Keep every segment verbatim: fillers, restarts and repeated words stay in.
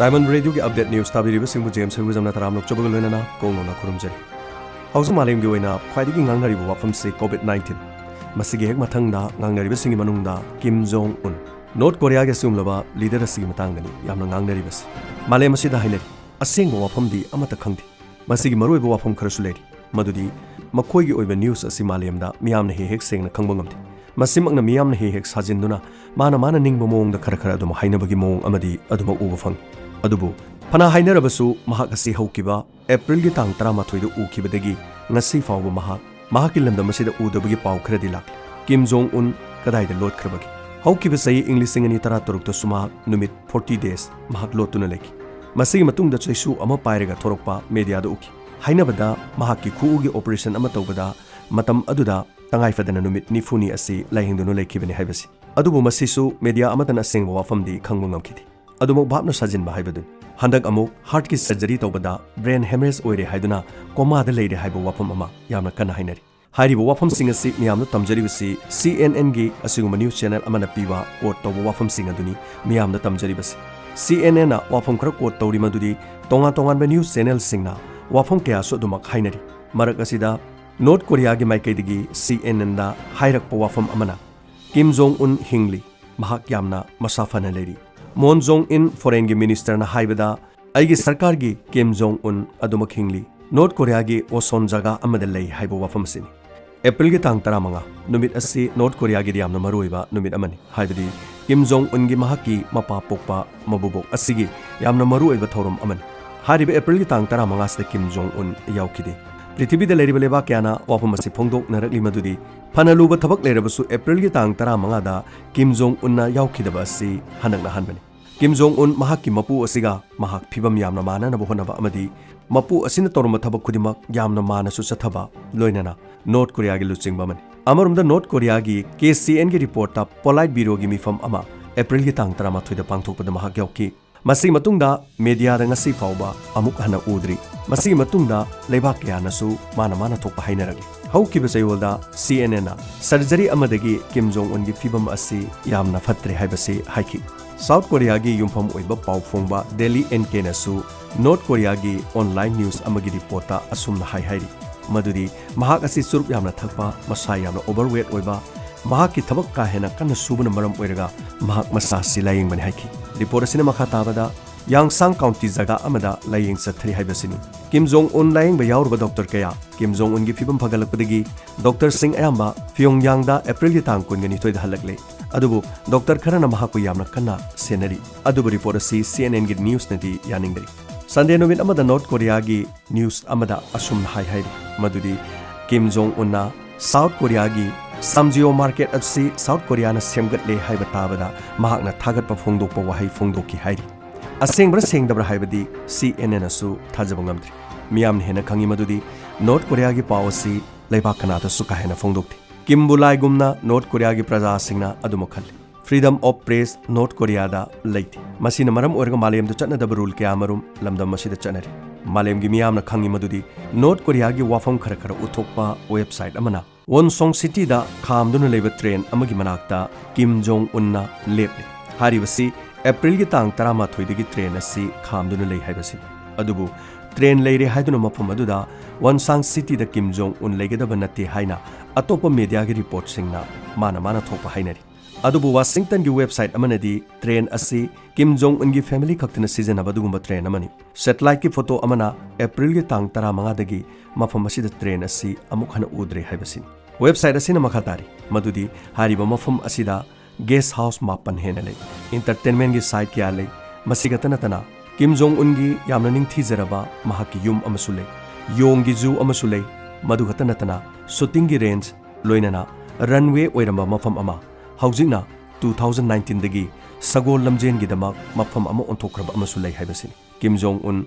Diamond Radio ꯒꯤ update news ꯇꯥꯕꯤꯔꯤꯕꯁꯤꯡꯕꯨ James ꯍꯩꯔꯨꯖꯝꯅ ꯇꯔꯥꯝꯅ ꯑꯣꯛꯆꯕꯒ ꯂꯣꯏꯅꯅ ꯀꯣꯡꯅꯧꯅ ꯈꯨꯔꯨꯝꯖꯔꯤ꯫ ꯍꯧꯖꯤꯛ ꯃꯥꯂꯦꯝꯒꯤ ꯑꯣꯏꯅ ꯈ꯭ꯋꯥꯏꯗꯒꯤ ꯉꯥꯡꯅꯔꯤꯕ ꯋꯥꯐꯝꯁꯤ COVID nineteen꯫ ꯃꯁꯤꯒꯤ ꯍꯦꯛ ꯃꯊꯪꯗ ꯉꯥꯡꯅꯔꯤꯕꯁꯤꯡꯒꯤ ꯃꯅꯨꯡꯗ ꯀꯤꯝ ꯖꯣꯡ ꯎꯟ, ꯅꯣꯔꯠ ꯀꯣꯔꯤꯌꯥꯒꯤ ꯑꯁꯤꯒꯨꯝꯂꯕ leader ꯑꯁꯤꯒꯤ ꯃꯇꯥꯡꯗꯅꯤ ꯌꯥꯝꯅ ꯉꯥꯡꯅꯔꯤꯕꯁꯤ꯫ ꯃꯥꯂꯦꯝ ꯑꯁꯤꯗ ꯍꯥꯏꯅꯔꯤ, ꯑꯁꯦꯡꯕ ꯋꯥꯐꯝꯗꯤ ꯑꯃꯠꯇ ꯈꯪꯗꯦ꯫ ꯃꯁꯤꯒꯤ ꯃꯔꯨꯑꯣꯏꯕ ꯋꯥꯐꯝ ꯈꯔꯁꯨ ꯂꯩꯔꯤ, ꯃꯗꯨꯗꯤ ꯃꯈꯣꯏꯒꯤ ꯑꯣꯏꯕ news ꯑꯁꯤ ꯃꯥꯂꯦꯝꯗ ꯃꯤꯌꯥꯝꯅ ꯍꯦꯛ ꯍꯦꯛ ꯁꯦꯡꯅ ꯈꯪꯕ ꯉꯝꯗꯦ꯫ ꯃꯁꯤꯃꯛꯅ ꯃꯤꯌꯥꯝꯅ ꯍꯦꯛ ꯍꯦꯛ ꯁꯥꯖꯤꯟꯗꯨꯅ ꯃꯥꯅ ꯃꯥꯅ ꯅꯤꯡꯕ ꯃꯑꯣꯡꯗ ꯈꯔ ꯈꯔ ꯑꯗꯨꯝ ꯍꯥꯏꯅꯕꯒꯤ ꯃꯑꯣꯡ ꯑꯃꯗꯤ ꯑꯗꯨꯃꯛ ꯎꯕ ꯐꯪꯉꯤ꯫ ꯑꯗꯨꯕꯨ ꯐꯅ ꯍꯥꯏꯅꯔꯕꯁꯨ, ꯃꯍꯥꯛ ꯑꯁꯤ ꯍꯧꯈꯤꯕ ꯑꯦꯄ꯭ꯔꯤꯜꯒꯤ ꯇꯥꯡ ꯇꯔꯥꯃꯥꯊꯣꯏꯗ ꯎꯈꯤꯕꯗꯒꯤ ꯉꯁꯤ ꯐꯥꯎꯕ ꯃꯍꯥꯛ, ꯃꯍꯥꯛꯀꯤ ꯂꯝꯗꯝ ꯑꯁꯤꯗ ꯎꯗꯕꯒꯤ ꯄꯥꯎ ꯈꯔꯗꯤ ꯂꯥꯛꯂꯤ꯫ ꯀꯤꯝ ꯖꯣꯡ ꯎꯟ ꯀꯗꯥꯏꯗ ꯂꯣꯠꯈ꯭ꯔꯕꯒꯦ? ꯍꯧꯈꯤꯕ ꯆꯍꯤ ꯏꯪ ꯂꯤꯁꯤꯡ ꯑꯅꯤ ꯇꯔꯥꯇꯔꯨꯛꯇꯁꯨ ꯃꯍꯥꯛ ꯅꯨꯃꯤꯠ forty days ꯃꯍꯥꯛ ꯂꯣꯠꯇꯨꯅ ꯂꯩꯈꯤ꯫ ꯃꯁꯤꯒꯤ ꯃꯇꯨꯡꯗ ꯆꯩꯁꯨ ꯑꯃ ꯄꯥꯏꯔꯒ ꯊꯣꯔꯛꯄ mediaꯗ ꯎꯈꯤ꯫ ꯍꯥꯏꯅꯕꯗ, ꯃꯍꯥꯛꯀꯤ ꯈꯨꯎꯒꯤ operation ꯑꯃ ꯇꯧꯕꯗ ꯃꯇꯝ ꯑꯗꯨꯗ ꯇꯉꯥꯏ ꯐꯗꯅ ꯅꯨꯃꯤꯠ ꯅꯤꯐꯨꯅꯤ ꯑꯁꯤ ꯂꯥꯏꯌꯦꯡꯗꯨꯅ ꯂꯩꯈꯤꯕꯅꯤ ꯍꯥꯏꯕꯁꯤ꯫ ꯑꯗꯨꯕꯨ ꯃꯁꯤꯁꯨ media ꯑꯃꯠꯇꯅ ꯑꯁꯦꯡꯕ ꯋꯥꯐꯝꯗꯤ ꯈꯪꯕ ꯉꯝꯈꯤꯗꯦ꯫ ꯑꯗꯨꯃꯛ ꯚꯥꯞꯅ ꯁꯥꯖꯤꯟꯕ ꯍꯥꯏꯕꯗꯨꯅꯤ꯫ ꯍꯟꯗꯛ ꯑꯃꯨꯛ heartꯀꯤ surgery ꯇꯧꯕꯗ brain hemorrhage ꯑꯣꯏꯔꯦ ꯍꯥꯏꯗꯨꯅ comaꯗ ꯂꯩꯔꯦ ꯍꯥꯏꯕ ꯋꯥꯐꯝ ꯑꯃ ꯌꯥꯝꯅ ꯀꯟꯅ ꯍꯥꯏꯅꯔꯤ꯫ ꯍꯥꯏꯔꯤꯕ ꯋꯥꯐꯝꯁꯤꯡ ꯑꯁꯤ ꯃꯤꯌꯥꯝꯅ ꯇꯝꯖꯔꯤꯕꯁꯤ CNNꯒꯤ ꯑꯁꯤꯒꯨꯝꯕ news channel ꯑꯃꯅ ꯄꯤꯕ quote ꯇꯧꯕ ꯋꯥꯐꯝꯁꯤꯡ ꯑꯗꯨꯅꯤ ꯃꯤꯌꯥꯝꯅ ꯇꯝꯖꯔꯤꯕꯁꯤ꯫ CNNꯅ ꯋꯥꯐꯝ ꯈꯔ quote ꯇꯧꯔꯤ, ꯃꯗꯨꯗꯤ ꯇꯣꯉꯥꯟ ꯇꯣꯉꯥꯟꯕ news channelꯁꯤꯡꯅ ꯋꯥꯐꯝ ꯀꯌꯥꯁꯨ ꯑꯗꯨꯃꯛ ꯍꯥꯏꯅꯔꯤ꯫ ꯃꯔꯛ ꯑꯁꯤꯗ ꯅꯣꯔꯠ ꯀꯣꯔꯤꯌꯥꯒꯤ ꯃꯥꯏꯀꯩꯗꯒꯤ CNNꯗ ꯍꯥꯏꯔꯛꯄ ꯋꯥꯐꯝ ꯑꯃꯅ, ꯀꯤꯝ ꯖꯣꯡ ꯎꯟ ꯍꯤꯡꯂꯤ, ꯃꯍꯥꯛ ꯌꯥꯝꯅ ꯃꯁꯥ ꯐꯅ ꯂꯩꯔꯤ꯫ ꯃꯣꯟ ꯖꯣꯡ ꯏꯟ foreignꯒꯤ ministerꯅ ꯍꯥꯏꯕꯗ, ꯑꯩꯒꯤ ꯁꯔꯀꯥꯔꯒꯤ ꯀꯤꯝ ꯖꯣꯡ ꯎꯟ ꯑꯗꯨꯃꯛ ꯍꯤꯡꯂꯤ, ꯅꯣꯔꯠ ꯀꯣꯔꯤꯌꯥꯒꯤ ꯑꯣꯁꯣꯟ ꯖꯒꯥ ꯑꯃꯗ ꯂꯩ ꯍꯥꯏꯕ ꯋꯥꯐꯝ ꯑꯁꯤꯅꯤ꯫ ꯑꯦꯄ꯭ꯔꯤꯜꯒꯤ ꯇꯥꯡ ꯇꯔꯥꯃꯉꯥ ꯅꯨꯃꯤꯠ ꯑꯁꯤ ꯅꯣꯔꯠ ꯀꯣꯔꯤꯌꯥꯒꯤꯗꯤ ꯌꯥꯝꯅ ꯃꯔꯨꯑꯣꯏꯕ ꯅꯨꯃꯤꯠ ꯑꯃꯅꯤ, ꯍꯥꯏꯕꯗꯤ ꯀꯤꯝ ꯖꯣꯡ ꯎꯟꯒꯤ ꯃꯍꯥꯛꯀꯤ ꯃꯄꯥ ꯄꯣꯛꯄ ꯃꯕꯨꯕꯣꯛ ꯑꯁꯤꯒꯤ ꯌꯥꯝꯅ ꯃꯔꯨꯑꯣꯏꯕ ꯊꯧꯔꯝ ꯑꯃꯅꯤ꯫ ꯍꯥꯏꯔꯤꯕ ꯑꯦꯄ꯭ꯔꯤꯜꯒꯤ ꯇꯥꯡ ꯇꯔꯥꯃꯉꯥꯁꯤꯗ ꯀꯤꯝ ꯖꯣꯡ ꯎꯟ ꯌꯥꯎꯈꯤꯗꯦ꯫ ꯄ꯭ꯔꯤꯊꯤꯕꯤꯗ ꯂꯩꯔꯤꯕ ꯂꯩꯕꯥꯛ ꯀꯌꯥꯅ ꯋꯥꯐꯝ ꯑꯁꯤ ꯐꯣꯡꯗꯣꯛꯅꯔꯛꯂꯤ, ꯃꯗꯨꯗꯤ ꯐꯅ ꯂꯨꯕ ꯊꯕꯛ ꯂꯩꯔꯕꯁꯨ ꯑꯦꯄ꯭ꯔꯤꯜꯒꯤ ꯇꯥꯡ ꯇꯔꯥꯃꯉꯥꯗ ꯀꯤꯝ ꯖꯣꯡ ꯎꯟꯅ ꯌꯥꯎꯈꯤꯗꯕ ꯑꯁꯤ ꯍꯟꯗꯛꯅ ꯑꯍꯥꯟꯕꯅꯤ꯫ ꯀꯤꯝ ꯖꯣꯡ ꯎꯟ ꯃꯍꯥꯛꯀꯤ ꯃꯄꯨ ꯑꯁꯤꯒ ꯃꯍꯥꯛ ꯐꯤꯕꯝ ꯌꯥꯝꯅ ꯃꯥꯟꯅꯅꯕ ꯍꯣꯠꯅꯕ ꯑꯃꯗꯤ ꯃꯄꯨ ꯑꯁꯤꯅ ꯇꯧꯔꯝꯕ ꯊꯕꯛ ꯈꯨꯗꯤꯡꯃꯛ ꯌꯥꯝꯅ ꯃꯥꯟꯅꯁꯨ ꯆꯠꯊꯕ, ꯂꯣꯏꯅꯅ ꯅꯣꯔꯠ ꯀꯣꯔꯤꯌꯥꯒꯤ ꯂꯨꯆꯤꯡꯕ ꯑꯃꯅꯤ꯫ ꯑꯃꯔꯣꯝꯗ ꯅꯣꯔꯠ ꯀꯣꯔꯤꯌꯥꯒꯤ KCNꯒꯤ reportꯇ Politburoꯒꯤ ꯃꯤꯐꯝ ꯑꯃ ꯑꯦꯄ꯭ꯔꯤꯜꯒꯤ ꯇꯥꯡ ꯇꯔꯥꯃꯥꯊꯣꯏꯗ ꯄꯥꯡꯊꯣꯛꯄꯗ ꯃꯍꯥꯛ ꯌꯥꯎꯈꯤ꯫ ꯃꯁꯤꯒꯤ ꯃꯇꯨꯡꯗ mediaꯗ ꯉꯁꯤ ꯐꯥꯎꯕ ꯑꯃꯨꯛ ꯍꯟꯅ ꯎꯗ꯭ꯔꯤ꯫ ꯃꯁꯤꯒꯤ ꯃꯇꯨꯡꯗ ꯂꯩꯕꯥꯛ ꯀꯌꯥꯅꯁꯨ ꯃꯥꯅ ꯃꯥꯅ ꯊꯣꯛꯄ ꯍꯥꯏꯅꯔꯛꯂꯤ꯫ ꯍꯧꯈꯤꯕ ꯆꯌꯣꯜꯗ CNNꯅ surgery ꯑꯃꯗꯒꯤ ꯀꯤꯝ ꯖꯣꯡ ꯎꯟꯒꯤ ꯐꯤꯕꯝ ꯑꯁꯤ ꯌꯥꯝꯅ ꯐꯠꯇ꯭ꯔꯦ ꯍꯥꯏꯕꯁꯤ ꯍꯥꯏꯈꯤ꯫ ꯁꯥꯎꯠ ꯀꯣꯔꯤꯌꯥꯒꯤ ꯌꯨꯝꯐꯝ ꯑꯣꯏꯕ ꯄꯥꯎ ꯐꯣꯡꯕ ꯗꯦꯂꯤ ꯑꯦꯟ ꯀꯦꯅꯁꯨ ꯅꯣꯔꯠ ꯀꯣꯔꯤꯌꯥꯒꯤ ꯑꯣꯟꯂꯥꯏꯟ ꯅ꯭ꯌꯨꯁ ꯑꯃꯒꯤ ꯔꯤꯄꯣꯔꯠꯇ ꯑꯁꯨꯝꯅ ꯍꯥꯏ ꯍꯥꯏꯔꯤ, ꯃꯗꯨꯗꯤ ꯃꯍꯥꯛ ꯑꯁꯤ ꯆꯨꯔꯨꯞ ꯌꯥꯝꯅ ꯊꯛꯄ, ꯃꯁꯥ ꯌꯥꯝꯅ ꯑꯣꯚꯔꯋꯦꯠ ꯑꯣꯏꯕ, ꯃꯍꯥꯛꯀꯤ ꯊꯕꯛ ꯀꯥ ꯍꯦꯟꯅ ꯀꯟꯅ ꯁꯨꯕꯅ ꯃꯔꯝ ꯑꯣꯏꯔꯒ ꯃꯍꯥꯛ ꯃꯁꯥ ꯑꯁꯤ ꯂꯥꯌꯦꯡꯕꯅꯤ ꯍꯥꯏꯈꯤ꯫ ꯔꯤꯄꯣꯔꯠ ꯑꯁꯤꯅ ꯃꯈꯥ ꯇꯥꯕꯗ ꯌꯥꯡꯁꯥꯡ ꯀꯥꯎꯟꯇꯤ ꯖꯒꯥ ꯑꯃꯗ ꯂꯥꯌꯦꯡ ꯆꯠꯊꯔꯤ ꯍꯥꯏꯕꯁꯤꯅꯤ꯫ ꯀꯤꯝ ꯖꯣꯡ ꯎꯟ ꯂꯥꯌꯦꯡꯕ ꯌꯥꯎꯔꯨꯕ ꯗꯣꯛꯇꯔ ꯀꯌꯥ ꯀꯤꯝ ꯖꯣꯡ ꯎꯟꯒꯤ ꯐꯤꯕꯝ ꯐꯒꯠꯂꯛꯄꯗꯒꯤ ꯗꯣꯛꯇꯔꯁꯤꯡ ꯑꯌꯥꯝꯕ ꯄꯤꯌꯣꯡꯌꯥꯡꯗ ꯑꯦꯄ꯭ꯔꯤꯜꯒꯤ ꯇꯥꯡ ꯀꯨꯟꯒ ꯅꯤꯊꯣꯏꯗ ꯍꯜꯂꯛꯂꯦ꯫ ꯑꯗꯨꯕꯨ ꯗꯣꯛꯇꯔ ꯈꯔꯅ ꯃꯍꯥꯛꯄꯨ ꯌꯥꯝꯅ ꯀꯟꯅ ꯁꯦꯟꯅꯔꯤ꯫ ꯑꯗꯨꯕꯨ ꯔꯤꯄꯣꯔꯠ ꯑꯁꯤ ꯁꯤ ꯑꯦꯟ ꯑꯦꯟꯒꯤ ꯅ꯭ꯌꯨꯁꯅꯗꯤ ꯌꯥꯅꯤꯡꯗ꯭ꯔꯤ꯫ ꯁꯟꯗꯦ ꯅꯨꯃꯤꯠ ꯑꯃꯗ ꯅꯣꯔꯠ ꯀꯣꯔꯤꯌꯥꯒꯤ ꯅ꯭ꯌꯨꯁ ꯑꯃꯗ ꯑꯁꯨꯝꯅ ꯍꯥꯏ ꯍꯥꯏꯔꯤ, ꯃꯗꯨꯗꯤ ꯀꯤꯝ ꯖꯣꯡ ꯎꯟꯅ ꯁꯥꯎꯠ ꯀꯣꯔꯤꯌꯥꯒꯤ ꯁꯥꯝꯖꯤꯑꯣ ꯃꯥꯔꯀꯦꯠ ꯑꯁꯤ ꯁꯥꯎꯠ ꯀꯣꯔꯤꯌꯥꯅ ꯁꯦꯝꯒꯠꯂꯦ ꯍꯥꯏꯕ ꯇꯥꯕꯗ ꯃꯍꯥꯛꯅ ꯊꯥꯒꯠꯄ ꯐꯣꯡꯗꯣꯛꯄ ꯋꯥꯍꯩ ꯐꯣꯡꯗꯣꯛꯈꯤ ꯍꯥꯏꯔꯤ꯫ ꯑꯁꯦꯡꯕ꯭ꯔꯥ ꯁꯦꯡꯗꯕ꯭ꯔꯥ ꯍꯥꯏꯕꯗꯤ ꯁꯤ ꯑꯦꯟ ꯑꯦꯟ ꯑꯁꯨ ꯊꯥꯖꯕ ꯉꯝꯗ꯭ꯔꯤ꯫ ꯃꯤꯌꯥꯝꯅ ꯍꯦꯟꯅ ꯈꯪꯏ ꯃꯗꯨꯗꯤ ꯅꯣꯔꯠ ꯀꯣꯔꯤꯌꯥꯒꯤ ꯄꯥꯎ ꯑꯁꯤ ꯂꯩꯕꯥꯛ ꯀꯅꯥꯗꯁꯨ ꯀꯥ ꯍꯦꯟꯅ ꯐꯣꯡꯗꯣꯛꯇꯦ꯫ ꯀꯤꯝꯕꯨ ꯂꯥꯏꯒꯨꯝꯅ ꯅꯣꯔꯠ ꯀꯣꯔꯤꯌꯥꯒꯤ ꯄ꯭ꯔꯖꯥꯁꯤꯡꯅ ꯑꯗꯨꯃꯛ ꯈꯜꯂꯤ꯫ Freedom of press ꯅꯣꯔꯠ ꯀꯣꯔꯤꯌꯥꯗ ꯂꯩꯇꯦ꯫ ꯃꯁꯤꯅ ꯃꯔꯝ ꯑꯣꯏꯔꯒ ꯃꯥꯂꯦꯝꯗ ꯆꯠꯅꯗꯕ ꯔꯨꯜ ꯀꯌꯥ ꯑꯃꯔꯨꯝ ꯂꯝꯗꯝ ꯑꯁꯤꯗ ꯆꯠꯅꯔꯤ꯫ ꯃꯥꯂꯦꯝꯒꯤ ꯃꯤꯌꯥꯝꯅ ꯈꯪꯏ ꯃꯗꯨꯗꯤ ꯅꯣꯔꯠ ꯀꯣꯔꯤꯌꯥꯒꯤ ꯋꯥꯐꯝ ꯈꯔ ꯈꯔ ꯎꯠꯊꯣꯛꯄ ꯋꯦꯕꯁꯥꯏꯠ ꯑꯃꯅ ꯋꯣꯟꯁꯣꯡ ꯁꯤꯇꯤꯗ ꯈꯥꯝꯗꯨꯅ ꯂꯩꯕ ꯇ꯭ꯔꯦꯟ ꯑꯃꯒꯤ ꯃꯅꯥꯛꯇ ꯀꯤꯝ ꯖꯣꯡ ꯎꯟꯅ ꯂꯦꯞꯂꯤ꯫ ꯍꯥꯏꯔꯤꯕꯁꯤ ꯑꯦꯄ꯭ꯔꯤꯜꯒꯤ ꯇꯥꯡ ꯇꯔꯥꯃꯥꯊꯣꯏꯗꯒꯤ ꯇ꯭ꯔꯦꯟ ꯑꯁꯤ ꯈꯥꯝꯗꯨꯅ ꯂꯩ ꯍꯥꯏꯕꯁꯤꯅꯤ꯫ ꯑꯗꯨꯕꯨ ꯇ꯭ꯔꯦꯟ ꯂꯩꯔꯦ ꯍꯥꯏꯗꯨꯅ ꯃꯐꯝ ꯑꯗꯨꯗ ꯋꯣꯟꯁꯥꯡ ꯁꯤꯇꯤꯗ ꯀꯤꯝ ꯖꯣꯡ ꯎꯟ ꯂꯩꯒꯗꯕ ꯅꯠꯇꯦ ꯍꯥꯏꯅ ꯑꯇꯣꯞꯄ ꯃꯦꯗꯤꯌꯥꯒꯤ ꯔꯤꯄꯣꯔꯠꯁꯤꯡꯅ ꯃꯥꯅ ꯃꯥꯅ ꯊꯣꯛꯄ ꯍꯥꯏꯅꯔꯤ꯫ ꯑꯗꯨꯕꯨ ꯋꯥꯁꯤꯡꯇꯟꯒꯤ ꯋꯦꯕꯁꯥꯏꯠ ꯑꯃꯅꯗꯤ ꯇ꯭ꯔꯦꯟ ꯑꯁꯤ ꯀꯤꯝ ꯖꯣꯡ ꯎꯟꯒꯤ ꯐꯦꯃꯤꯂꯤ ꯈꯛꯇꯅ ꯁꯤꯖꯤꯟꯅꯕ ꯑꯗꯨꯒꯨꯝꯕ ꯇ꯭ꯔꯦꯟ ꯑꯃꯅꯤ꯫ ꯁꯦꯇꯦꯂꯥꯏꯠꯀꯤ ꯐꯣꯇꯣ ꯑꯃꯅ ꯑꯦꯄ꯭ꯔꯤꯜꯒꯤ ꯇꯥꯡ ꯇꯔꯥꯃꯉꯥꯗꯒꯤ ꯃꯐꯝ ꯑꯁꯤꯗ ꯇ꯭ꯔꯦꯟ ꯑꯁꯤ ꯑꯃꯨꯛ ꯍꯟꯅ ꯎꯗ꯭ꯔꯦ ꯍꯥꯏꯕꯁꯤꯅꯤ꯫ ꯋꯦꯕꯁꯥꯏꯠ ꯑꯁꯤꯅ ꯃꯈꯥ ꯇꯥꯔꯤ ꯃꯗꯨꯗꯤ ꯍꯥꯏꯔꯤꯕ ꯃꯐꯝ ꯑꯁꯤꯗ ꯒꯦꯁ ꯍꯥꯎꯁ ꯃꯥꯄꯟ ꯍꯦꯟꯅ ꯂꯩ꯫ ꯏꯟꯇꯔꯇꯦꯟꯃꯦꯟꯒꯤ ꯁꯥꯏꯠ ꯀꯌꯥ ꯂꯩ꯫ ꯃꯁꯤ ꯈꯛꯇ ꯅꯠꯇꯅ ꯀꯤꯝ ꯖꯣꯡ ꯎꯟꯒꯤ ꯌꯥꯝꯅ ꯅꯤꯡꯊꯤꯖꯔꯕ ꯃꯍꯥꯛꯀꯤ ꯌꯨꯝ ꯑꯃꯁꯨ ꯂꯩ꯫ ꯌꯣꯡꯒꯤ ꯖꯨ ꯑꯃꯁꯨ ꯂꯩ꯫ ꯃꯗꯨ ꯈꯛꯇ ꯅꯠꯇꯅ ꯁꯨꯇꯤꯡꯒꯤ ꯔꯦꯟꯖ, ꯂꯣꯏꯅꯅ ꯔꯟꯋꯦ ꯑꯣꯏꯔꯝꯕ ꯃꯐꯝ ꯑꯃ, ꯍꯧꯖꯤꯛꯅ ꯇꯨ ꯊꯥꯎꯖꯟ ꯅꯥꯏꯟꯇꯤꯟꯗꯒꯤ ꯁꯒꯣꯜ ꯂꯝꯖꯦꯟꯒꯤꯗꯃꯛ ꯃꯐꯝ ꯑꯃ ꯑꯣꯟꯊꯣꯛꯈ꯭ꯔꯕ ꯑꯃꯁꯨ ꯂꯩ ꯍꯥꯏꯕꯁꯤꯅꯤ꯫ ꯀꯤꯝ ꯖꯣꯡ ꯎꯟ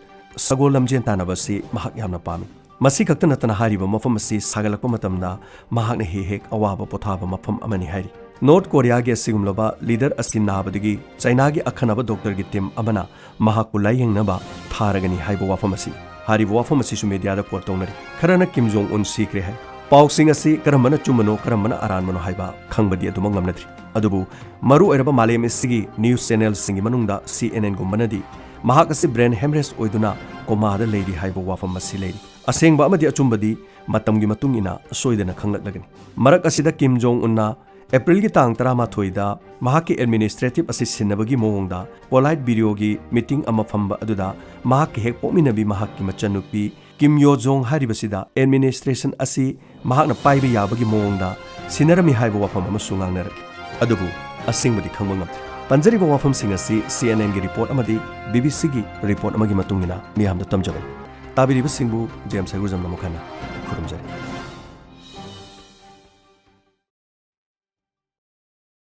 ꯁꯒꯣꯜ ꯂꯝꯖꯦꯟ ꯇꯥꯟꯅꯕ ꯑꯁꯤ ꯃꯍꯥꯛ ꯌꯥꯝꯅ ꯄꯥꯝꯃꯤ꯫ ꯃꯁꯤ ꯈꯛꯇ ꯅꯠꯇꯅ ꯍꯥꯏꯔꯤꯕ ꯃꯐꯝ ꯑꯁꯤ ꯁꯥꯒꯠꯂꯛꯄ ꯃꯇꯝꯗ ꯃꯍꯥꯛꯅ ꯍꯦꯛ ꯍꯦꯛ ꯑꯋꯥꯕ ꯄꯣꯊꯥꯕ ꯃꯐꯝ ꯑꯃꯅꯤ ꯍꯥꯏꯔꯤ꯫ ꯅꯣꯔꯠ ꯀꯣꯔꯤꯌꯥꯒꯤ ꯑꯁꯤꯒꯨꯝꯂꯕ ꯂꯤꯗꯔ ꯑꯁꯤ ꯅꯥꯕꯗꯒꯤ ꯆꯥꯏꯅꯥꯒꯤ ꯑꯈꯟꯅꯕ ꯗꯣꯛꯇꯔꯒꯤ ꯇꯤꯝ ꯑꯃꯅ ꯃꯍꯥꯛꯄꯨ ꯂꯥꯌꯦꯡꯅꯕ ꯊꯥꯔꯒꯅꯤ ꯍꯥꯏꯕ ꯋꯥꯐꯝ ꯑꯁꯤꯅꯤ꯫ ꯍꯥꯏꯔꯤꯕ ꯋꯥꯐꯝ ꯑꯁꯤꯁꯨ ꯃꯦꯗꯤꯌꯥꯗ ꯀꯣꯠ ꯇꯧꯅꯔꯤ꯫ ꯈꯔꯅ ꯀꯤꯝ ꯖꯣꯡ ꯎꯟ ꯁꯤꯈ꯭ꯔꯦ ꯍꯥꯏ꯫ ꯄꯥꯎꯁꯤꯡ ꯑꯁꯤ ꯀꯔꯝꯕꯅ ꯑꯆꯨꯝꯕꯅꯣ, ꯀꯔꯝꯕꯅ ꯑꯔꯥꯟꯕꯅꯣ ꯍꯥꯏꯕ ꯈꯪꯕꯗꯤ ꯑꯗꯨꯃꯛ ꯉꯝꯅꯗ꯭ꯔꯤ꯫ ꯑꯗꯨꯕꯨ ꯃꯔꯨ ꯑꯣꯏꯔꯕ ꯃꯥꯂꯦꯝ ꯑꯁꯤꯒꯤ news channelꯁꯤꯡꯒꯤ ꯃꯅꯨꯡꯗ C N Nꯒꯨꯝꯕꯅꯗꯤ ꯃꯍꯥꯛ ꯑꯁꯤ brain hemorrhage ꯑꯣꯏꯗꯨꯅ ꯀꯣꯃꯥꯗ ꯂꯩꯔꯤ ꯍꯥꯏꯕ ꯋꯥꯐꯝ ꯑꯁꯤ ꯂꯩꯔꯤ꯫ ꯑꯁꯦꯡꯕ ꯑꯃꯗꯤ ꯑꯆꯨꯝꯕꯗꯤ ꯃꯇꯝꯒꯤ ꯃꯇꯨꯡ ꯏꯟꯅ ꯁꯣꯏꯗꯅ ꯈꯪꯂꯛꯂꯒꯅꯤ꯫ ꯃꯔꯛ ꯑꯁꯤꯗ ꯀꯤꯝ ꯖꯣꯡ ꯎꯟꯅ Aprilꯒꯤ ꯇꯥꯡ ꯇꯔꯥꯃꯥꯊꯣꯏꯗ ꯃꯍꯥꯛꯀꯤ administrative ꯑꯁꯤ ꯁꯤꯟꯅꯕꯒꯤ ꯃꯑꯣꯡꯗ Politburoꯒꯤ meeting ꯑꯃ ꯐꯝꯕ ꯑꯗꯨꯗ ꯃꯍꯥꯛꯀꯤ ꯍꯦꯛ ꯄꯣꯛꯃꯤꯟꯅꯕꯤ ꯃꯍꯥꯛꯀꯤ ꯃꯆꯟꯅꯨꯄꯤ ꯀꯤꯝ ꯌꯣ ꯖꯣꯡ ꯍꯥꯏꯔꯤꯕꯁꯤꯗ administration ꯑꯁꯤ ꯃꯍꯥꯛꯅ ꯄꯥꯏꯕ ꯌꯥꯕꯒꯤ ꯃꯑꯣꯡꯗ ꯁꯤꯟꯅꯔꯝꯃꯤ ꯍꯥꯏꯕ ꯋꯥꯐꯝ ꯑꯃꯁꯨ ꯉꯥꯡꯅꯔꯛꯂꯤ꯫ ꯑꯗꯨꯕꯨ ꯑꯁꯦꯡꯕꯗꯤ ꯈꯪꯕ ꯉꯝꯗꯦ꯫ ꯄꯟꯖꯔꯤꯕ ꯋꯥꯐꯝꯁꯤꯡ ꯑꯁꯤ C N Nꯒꯤ report ꯑꯃꯗꯤ B B Cꯒꯤ report ꯑꯃꯒꯤ ꯃꯇꯨꯡ ꯏꯟꯅ ꯃꯤꯌꯥꯝꯗ ꯇꯝꯖꯕꯅꯤ꯫ ꯇꯥꯕꯤꯔꯤꯕꯁꯤꯡꯕꯨ James ꯍꯩꯒꯨꯖꯝꯅ ꯑꯃꯨꯛ ꯍꯟꯅ ꯈꯨꯔꯨꯝꯖꯔꯤ꯫